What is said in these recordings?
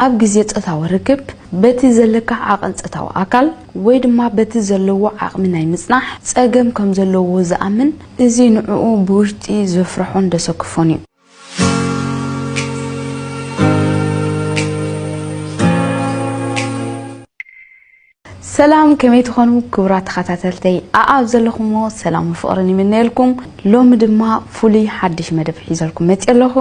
ኣብ ግዜ ጾታዊ ርክብ፣ በቲ ዘለካ ዓቐን ጾታዊ ኣካል ወይ ድማ በቲ ዘለዎ ዓቕሚ ናይ ምጽናሕ ጸገም ከም ዘለዎ ዝኣምን፣ እዚ ንዕኡ ብውሽጢ ዘፍርሖን ዘሰክፎን እዩ። ሰላም፣ ከመይ ትኾኑ ክቡራት ተኸታተልተይ? ኣኣብ ዘለኹሞ ሰላምን ፍቕርን ይምነየልኩም። ሎሚ ድማ ፍሉይ ሓድሽ መደብ ሒዘልኩም መፅእ ኣለኹ።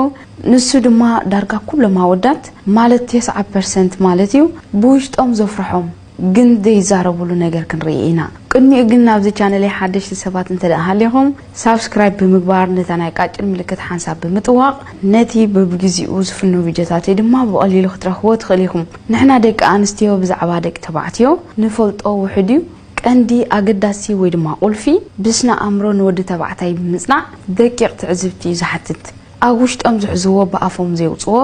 ንሱ ድማ ዳርጋ ኩሎም ኣወዳት፣ ማለት ተስዓ ፐርሰንት ማለት እዩ፣ ብውሽጦም ዘፍርሖም ግን ዘይዛረብሉ ነገር ክንርኢ ኢና። ቅድሚኡ ግን ናብዚ ቻነለይ ሓደሽቲ ሰባት እንተ ደኣ ሃሊኹም፣ ሳብስክራይብ ብምግባር ነታ ናይ ቃጭል ምልክት ሓንሳብ ብምጥዋቕ፣ ነቲ በብግዚኡ ዝፍኖ ቪድዮታተይ ድማ ብቐሊሉ ክትረኽብዎ ትኽእል ኢኹም። ንሕና ደቂ ኣንስትዮ ብዛዕባ ደቂ ተባዕትዮ ንፈልጦ ውሑድ እዩ። ቀንዲ ኣገዳሲ ወይ ድማ ቁልፊ ብስነ ኣእምሮ ንወዲ ተባዕታይ ብምጽናዕ ደቂቕ ትዕዝብቲ እዩ ዝሓትት። ኣብ ውሽጦም ዝሕዝዎ ብኣፎም ዘየውጽዎ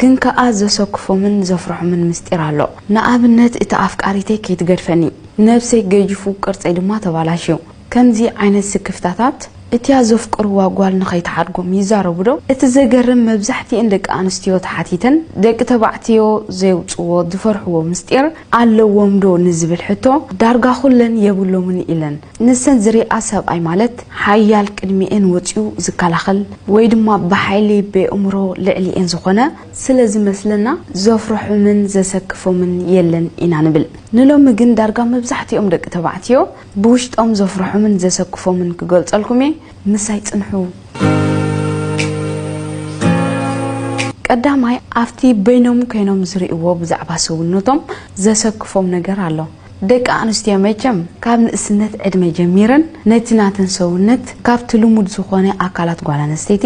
ግን ከኣ ዘሰክፎምን ዘፍርሖምን ምስጢር ኣሎ። ንኣብነት እቲ ኣፍቃሪተይ ከይትገድፈኒ፣ ነብሰይ ገይፉ ቅርጸይ ድማ ተባላሽዩ። ከምዚ ዓይነት ስክፍታታት እቲያ ዘፍቅርዋ ጓል ንኸይትሓድጎም ይዛረቡ ዶ? እቲ ዘገርም መብዛሕትኤን ደቂ ኣንስትዮ ተሓቲተን ደቂ ተባዕትዮ ዘየውጽዎ ዝፈርሕዎ ምስጢር ኣለዎም ዶ ንዝብል ሕቶ ዳርጋ ኩለን የብሎምን ኢለን። ንሰን ዝሪኣ ሰብኣይ ማለት ሓያል ቅድሚኤን ወጺኡ ዝከላኸል ወይ ድማ ብሓይሊ ብየእምሮ ልዕሊኤን ዝኾነ ስለ ዝመስለና ዘፍርሖምን ዘሰክፎምን የለን ኢና ንብል። ንሎሚ ግን ዳርጋ መብዛሕትኦም ደቂ ተባዕትዮ ብውሽጦም ዘፍርሖምን ዘሰክፎምን ክገልጸልኩም እየ። ምሳይ ጽንሑ። ቀዳማይ ኣብቲ በይኖም ኮይኖም ዝርእይዎ ብዛዕባ ሰውነቶም ዘሰክፎም ነገር ኣሎ። ደቂ ኣንስትዮ መቸም ካብ ንእስነት ዕድመ ጀሚረን ነቲ ናተን ሰውነት ካብቲ ልሙድ ዝኾነ ኣካላት ጓል ኣንስተይቲ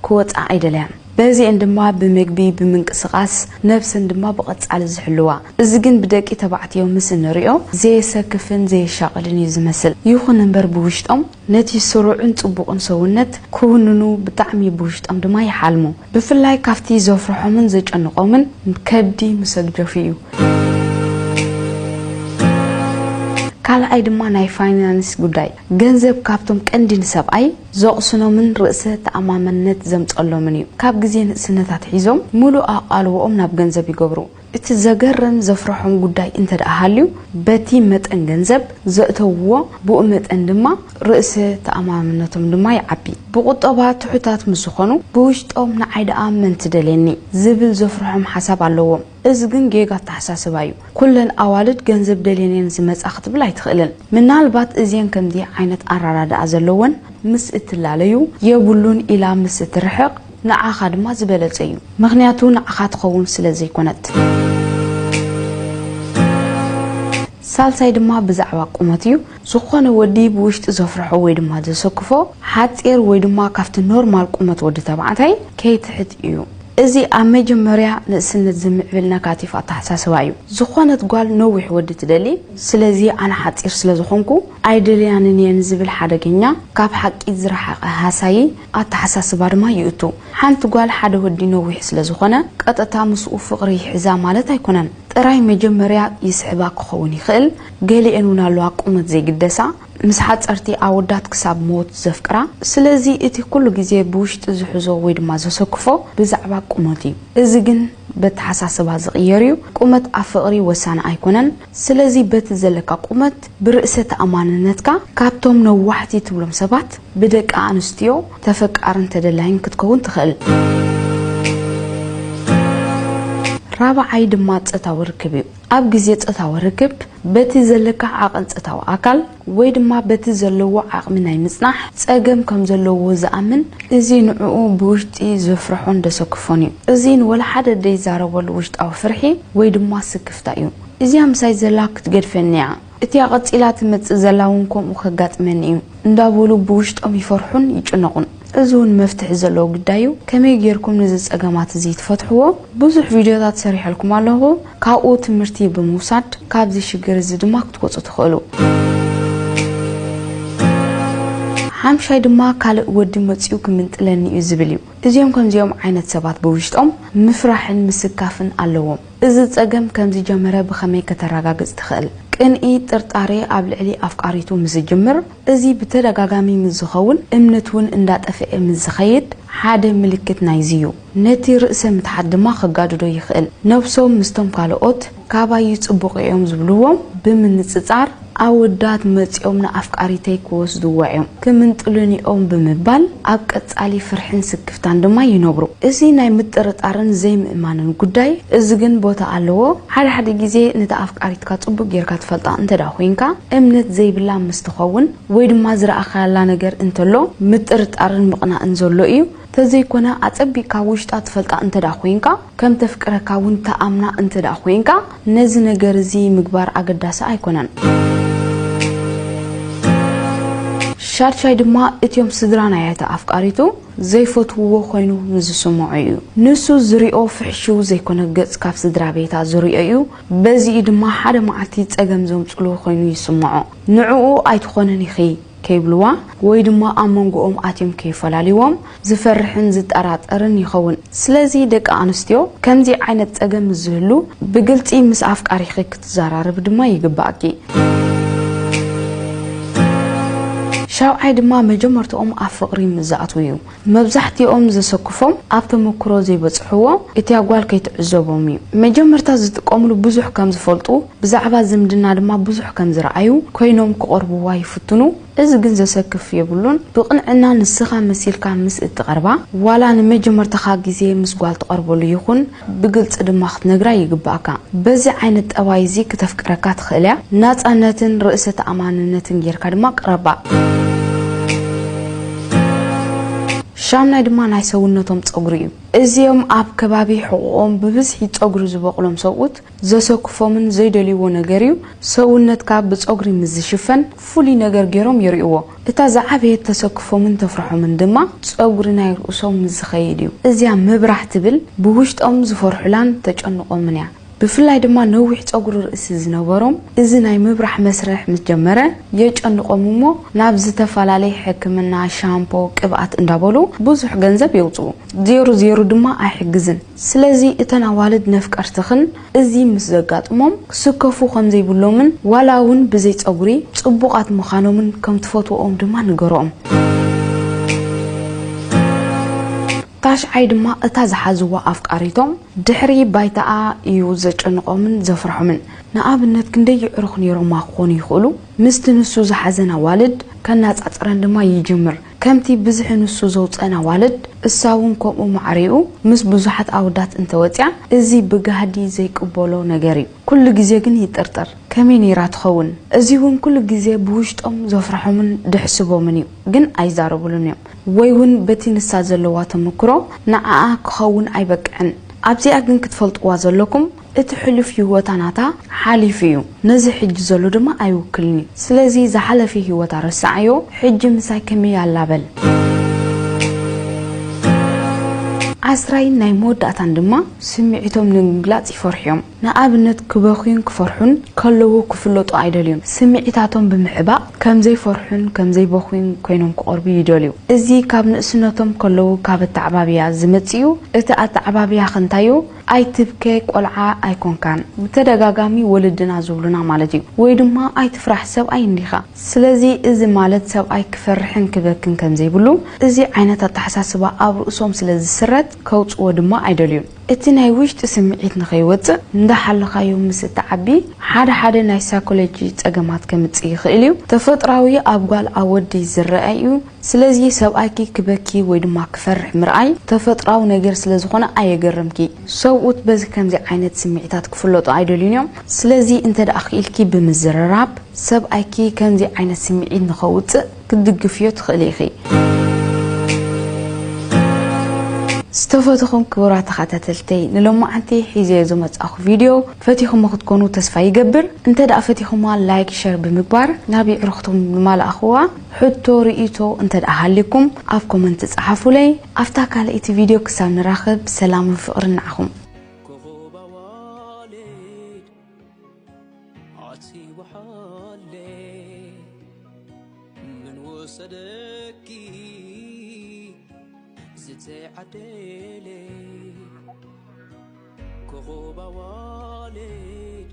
ክወጻ ኣይደለያን። በዚኤን ድማ ብመግቢ ብምንቅስቓስ ነብሰን ድማ ብቐጻሊ ዝሕልዋ። እዚ ግን ብደቂ ተባዕትዮ ምስ እንሪኦ ዘየሰክፍን ዘየሻቕልን እዩ ዝመስል። ይኹን እምበር ብውሽጦም ነቲ ስሩዕን ጽቡቕን ሰውነት ክውንኑ ብጣዕሚ ብውሽጦም ድማ ይሓልሙ። ብፍላይ ካብቲ ዘፍርሖምን ዘጨንቖምን ከብዲ ምስ ኣግደፉ እዩ። ካልኣይ ድማ ናይ ፋይናንስ ጉዳይ። ገንዘብ ካብቶም ቀንዲ ንሰብኣይ ዘቕስኖምን ርእሰ ተኣማመነት ዘምጸሎምን እዩ። ካብ ግዜ ንእስነት ኣትሒዞም ሙሉእ ኣቓልቦኦም ናብ ገንዘብ ይገብሩ። እቲ ዘገርም ዘፍርሖም ጉዳይ እንተ ደኣ ሃልዩ፣ በቲ መጠን ገንዘብ ዘእተውዎ ብኡ መጠን ድማ ርእሰ ተኣማመነቶም ድማ ይዓቢ። ብቑጠባ ትሑታት ምስ ዝኾኑ ብውሽጦም ንዓይ ደኣ መን ትደልየኒ ዝብል ዘፍርሖም ሓሳብ ኣለዎም። እዚ ግን ጌጋ ኣተሓሳስባ እዩ። ኩለን ኣዋልድ ገንዘብ ደልየን እየን ዝመጻ ክትብል ኣይትኽእልን። ምናልባት እዚኤን ከምዚ ዓይነት ኣራዳድኣ ዘለወን ምስ እትላለዩ የብሉን ኢላ ምስ እትርሕቕ ንዓኻ ድማ ዝበለጸ እዩ። ምኽንያቱ ንዓኻ ትኸውን ስለ ዘይኮነት። ሳልሳይ ድማ ብዛዕባ ቁመት እዩ። ዝኾነ ወዲ ብውሽጢ ዘፍርሖ ወይ ድማ ዘሰክፎ ሓጺር ወይ ድማ ካብቲ ኖርማል ቁመት ወዲ ተባዕታይ ከይትሕት እዩ። እዚ ኣብ መጀመርያ ንእስነት ዝምዕብል ነጋቲቭ ኣተሓሳስባ እዩ። ዝኾነት ጓል ነዊሕ ወዲ ትደሊ፣ ስለዚ ኣነ ሓጺር ስለ ዝኾንኩ ኣይደልያንን እየ ንዝብል ሓደገኛ ካብ ሓቂ ዝረሓቐ ሃሳዪ ኣተሓሳስባ ድማ ይእቱ። ሓንቲ ጓል ሓደ ወዲ ነዊሕ ስለ ዝኾነ ቀጥታ ምስኡ ፍቕሪ ይሕዛ ማለት ኣይኮነን። ጥራይ መጀመርያ ይስሕባ ክኸውን ይኽእል። ገሊኤን እውን ኣለዋ ቁመት ዘይግደሳ፣ ምስ ሓጸርቲ ኣወዳት ክሳብ ሞት ዘፍቅራ። ስለዚ እቲ ኩሉ ግዜ ብውሽጢ ዝሕዞ ወይ ድማ ዘሰክፎ ብዛዕባ ቁመት እዩ። እዚ ግን በተሓሳስባ ዝቕየር እዩ። ቁመት ኣብ ፍቕሪ ወሳኒ ኣይኮነን። ስለዚ በቲ ዘለካ ቁመት ብርእሰ ተኣማንነትካ ካብቶም ነዋሕቲ ትብሎም ሰባት ብደቂ ኣንስትዮ ተፈቃርን ተደላይን ክትከውን ትኽእል። ራብዓይ ድማ ጾታዊ ርክብ እዩ። ኣብ ግዜ ጾታዊ ርክብ በቲ ዘለካ ዓቐን ጾታዊ ኣካል ወይ ድማ በቲ ዘለዎ ዓቕሚ ናይ ምጽናሕ ጸገም ከም ዘለዎ ዝኣምን፣ እዚ ንዕኡ ብውሽጢ ዘፍርሖን ዘሰክፎን እዩ። እዚ ንወላ ሓደ ዘይዛረበሉ ውሽጣዊ ፍርሒ ወይ ድማ ስክፍታ እዩ። እዚኣ ምሳይ ዘላ ክትገድፈኒ እያ፣ እቲኣ ቀጺላ ትመጽእ ዘላ እውን ከምኡ ከጋጥመኒ እዩ እንዳበሉ ብውሽጦም ይፈርሑን ይጭነቑን። እዚ እውን መፍትሒ ዘለዎ ጉዳይ እዩ። ከመይ ጌርኩም ነዚ ጸገማት እዚ ትፈትሕዎ? ብዙሕ ቪድዮታት ሰሪሐልኩም ኣለኹ። ካብኡ ትምህርቲ ብምውሳድ ካብዚ ሽግር እዚ ድማ ክትወጹ ትኽእሉ። ሓምሻይ ድማ ካልእ ወዲ መጺኡ ክምንጥለኒ እዩ ዝብል እዩ። እዚኦም ከምዚኦም ዓይነት ሰባት ብውሽጦም ምፍራሕን ምስካፍን ኣለዎም። እዚ ጸገም ከም ዝጀመረ ብኸመይ ከተረጋግጽ ትኽእል? ቅንኢ፣ ጥርጣሬ ኣብ ልዕሊ ኣፍቃሪቱ ምስ ዝጅምር፣ እዚ ብተደጋጋሚ ምስ ዝኸውን፣ እምነት እውን እንዳጠፍአ ምስ ዝኸይድ፣ ሓደ ምልክት ናይዚ እዩ። ነቲ ርእሰ ምትሓት ድማ ከጋድዶ ይኽእል። ነብሶም ምስቶም ካልኦት ካባይ ጽቡቕ እዮም ዝብልዎም ብምንጽጻር፣ ኣወዳት መጺኦም ንኣፍቃሪተይ ክወስድዋ እዮም፣ ክምንጥሉኒ እዮም ብምባል ኣብ ቀጻሊ ፍርሕን ስክፍታን ድማ ይነብሩ። እዚ ናይ ምጥርጣርን ዘይምእማንን ጉዳይ፣ እዚ ግን ቦታ ኣለዎ። ሓደ ሓደ ግዜ ነታ ኣፍቃሪትካ ጽቡቕ ጌርካ ትፈልጣ እንተ ደኣ ኮይንካ፣ እምነት ዘይብላ ምስ ትኸውን ወይ ድማ ዝረኣኻላ ነገር እንተሎ ምጥርጣርን ምቕናእን ዘሎ እዩ። ተዘይኮነ ኣጸቢቕካ ውሽጣ ትፈልጣ እንተ ደኣ ኮይንካ፣ ከም ተፍቅረካ እውን ተኣምና እንተ ደኣ ኮይንካ፣ ነዚ ነገር እዚ ምግባር ኣገዳሲ ኣይኮነን። ሻድሻይ ድማ እትዮም ስድራ ናይ እታ ኣፍቃሪቱ ዘይፈትውዎ ኮይኑ ምስ ዝስምዖ እዩ። ንሱ ዝሪኦ ፍሕሽው ዘይኮነ ገጽ ካብ ስድራ ቤታ ዝሪኦ እዩ። በዚኡ ድማ ሓደ መዓልቲ ጸገም ዘምጽሉ ኮይኑ ይስምዖ። ንዕኡ ኣይትኾንን ኢኺ ከይብልዋ ወይ ድማ ኣብ መንጎኦም ኣትዮም ከይፈላልይዎም ዝፈርሕን ዝጠራጠርን ይኸውን። ስለዚ ደቂ ኣንስትዮ ከምዚ ዓይነት ጸገም ምስ ዝህሉ ብግልጺ ምስ ኣፍቃሪኺ ክትዘራረቢ ድማ ይግባኣኪ። ሻብዓይ ድማ መጀመርታኦም ኣብ ፍቕሪ ምስ ዝኣትዉ እዩ። መብዛሕትኦም ዘሰክፎም ኣብ ተመክሮ ዘይበጽሕዎ እቲያ ጓል ከይትዕዘቦም እዩ። መጀመርታ ዝጥቀምሉ ብዙሕ ከም ዝፈልጡ ብዛዕባ ዝምድና ድማ ብዙሕ ከም ዝረኣዩ ኮይኖም ክቐርብዋ ይፍትኑ። እዚ ግን ዘሰክፍ የብሉን። ብቕንዕና ንስኻ መሲልካ ምስ እትቐርባ፣ ዋላ ንመጀመርታኻ ግዜ ምስ ጓል ትቐርበሉ ይኹን ብግልጺ ድማ ክትነግራ ይግባእካ። በዚ ዓይነት ጠባይ እዚ ክተፍቅረካ ትኽእል እያ። ናጻነትን ርእሰ ተኣማንነትን ጌርካ ድማ ቅረባ። ሻምናይ ድማ ናይ ሰውነቶም ጸጉሪ እዩ። እዚኦም ኣብ ከባቢ ሕቑኦም ብብዝሒ ጸጉሪ ዝበቑሎም ሰብኡት ዘሰክፎምን ዘይደልይዎ ነገር እዩ። ሰውነትካ ብጸጉሪ ምስ ዝሽፈን ፍሉይ ነገር ገይሮም የርእይዎ። እታ ዝዓበየት ተሰክፎምን ተፍርሖምን ድማ ጸጉሪ ናይ ርእሶም ምስ ዝኸይድ እዩ። እዚኣ ምብራህ ትብል ብውሽጦም ዝፈርሑላን ተጨንቖምን እያ። ብፍላይ ድማ ነዊሕ ጸጉሪ ርእሲ ዝነበሮም እዚ ናይ ምብራህ መስርሕ ምስ ጀመረ የጨንቖም እሞ ናብ ዝተፈላለየ ሕክምና፣ ሻምፖ፣ ቅብኣት እንዳበሉ ብዙሕ ገንዘብ የውጽኡ። ዜሩ ዜሩ ድማ ኣይሕግዝን። ስለዚ እተን ኣዋልድ ነፍቀርትኽን እዚ ምስ ዘጋጥሞም ክስከፉ ከም ዘይብሎምን ዋላ እውን ብዘይ ጸጉሪ ጽቡቓት ምዃኖምን ከም ትፈትወኦም ድማ ንገርኦም። ታሽዓይ ድማ እታ ዝሓዝዋ ኣፍቃሪቶም ድሕሪ ባይታኣ እዩ ዘጨንቖምን ዘፍርሖምን። ንኣብነት ክንደይ የዕሩኽ ነይሮማ ክኾኑ ይኽእሉ? ምስቲ ንሱ ዝሓዘን ኣዋልድ ከናጻጽረን ድማ ይጅምር። ከምቲ ብዝሒ ንሱ ዘውጸን ኣዋልድ እሳ እውን ከምኡ ማዕሪኡ ምስ ብዙሓት ኣወዳት እንተወጽያ እዚ ብጋህዲ ዘይቅበሎ ነገር እዩ። ኩሉ ግዜ ግን ይጥርጥር። ከመይ ነይራ ትኸውን? እዚ እውን ኩሉ ግዜ ብውሽጦም ዘፍርሖምን ደሕስቦምን እዩ፣ ግን ኣይዛረቡሉን እዮም። ወይ እውን በቲ ንሳ ዘለዋ ተመክሮ ንዓኣ ክኸውን ኣይበቅዕን። ኣብዚኣ ግን ክትፈልጥዋ ዘለኩም እቲ ሕሉፍ ህይወታ ናታ ሓሊፉ እዩ። ነዚ ሕጂ ዘሎ ድማ ኣይውክልን እዩ። ስለዚ ዝሓለፈ ህይወታ ረስዓዮ፣ ሕጂ ምሳይ ከመይ ኣላ በል። ዓስራይን ናይ መወዳእታን ድማ ስምዒቶም ንምግላጽ ይፈርሑ እዮም። ንኣብነት ክበኽዩን ክፈርሑን ከለዉ ክፍለጡ ኣይደልዩን። ስምዒታቶም ብምሕባእ ከም ዘይፈርሑን ከም ዘይበኽዩን ኮይኖም ክቐርቡ ይደልዩ። እዚ ካብ ንእስነቶም ከለዉ ካብ ኣተዓባብያ ዝመጽእ እዩ። እቲ ኣተዓባብያ ከ እንታይ እዩ? ኣይትብከ ቆልዓ ኣይኮንካን፣ ብተደጋጋሚ ወለድና ዝብሉና ማለት እዩ። ወይ ድማ ኣይትፍራሕ ሰብኣይ እንዲኻ። ስለዚ እዚ ማለት ሰብኣይ ክፈርሕን ክበክን ከም ዘይብሉ እዚ ዓይነት ኣተሓሳስባ ኣብ ርእሶም ስለ ዝስረት ከውጽዎ ድማ ኣይደልዩን። እቲ ናይ ውሽጢ ስምዒት ንኸይወጽእ እንዳሓለኻዮ ምስ እትዓቢ ሓደ ሓደ ናይ ሳይኮሎጂ ጸገማት ከምጽእ ይኽእል እዩ። ተፈጥራዊ ኣብ ጓል ኣብ ወዲ ዝረአ እዩ። ስለዚ ሰብኣይኪ ክበኪ ወይ ድማ ክፈርሕ ምርኣይ ተፈጥራዊ ነገር ስለ ዝኾነ ኣየገርምኪ። ሰብኡት በዚ ከምዚ ዓይነት ስምዒታት ክፍለጡ ኣይደልዩን እዮም። ስለዚ እንተ ደኣ ክኢልኪ ብምዝርራብ ሰብኣይኪ ከምዚ ዓይነት ስምዒት ንኸውጽእ ክትድግፍዮ ትኽእሊ ኢኺ። ዝተፈተኹም ክቡራት ተኸታተልተይ ንሎማዓንቲ ሒዘዮ ዝመጻኹ ቪድዮ ፈቲኹሞ ክትኮኑ ተስፋ ይገብር። እንተ ደኣ ፈቲኹማ ላይክ፣ ሸር ብምግባር ናብ የዕሩኽቶም ንማልኣኽዋ። ሕቶ ርእይቶ እንተ ደኣ ሃልይኩም ኣብ ኮመንት ጸሓፉለይ። ኣብታ ካልኣይቲ ቪድዮ ክሳብ ንራኸብ ሰላምን ፍቕርን ንዓኹም። ኮኾብ ኣዋልድ ኣቲ ወሓለ መን ወሰደኪ ዝተዓደለ ኮኾብ ኣዋልድ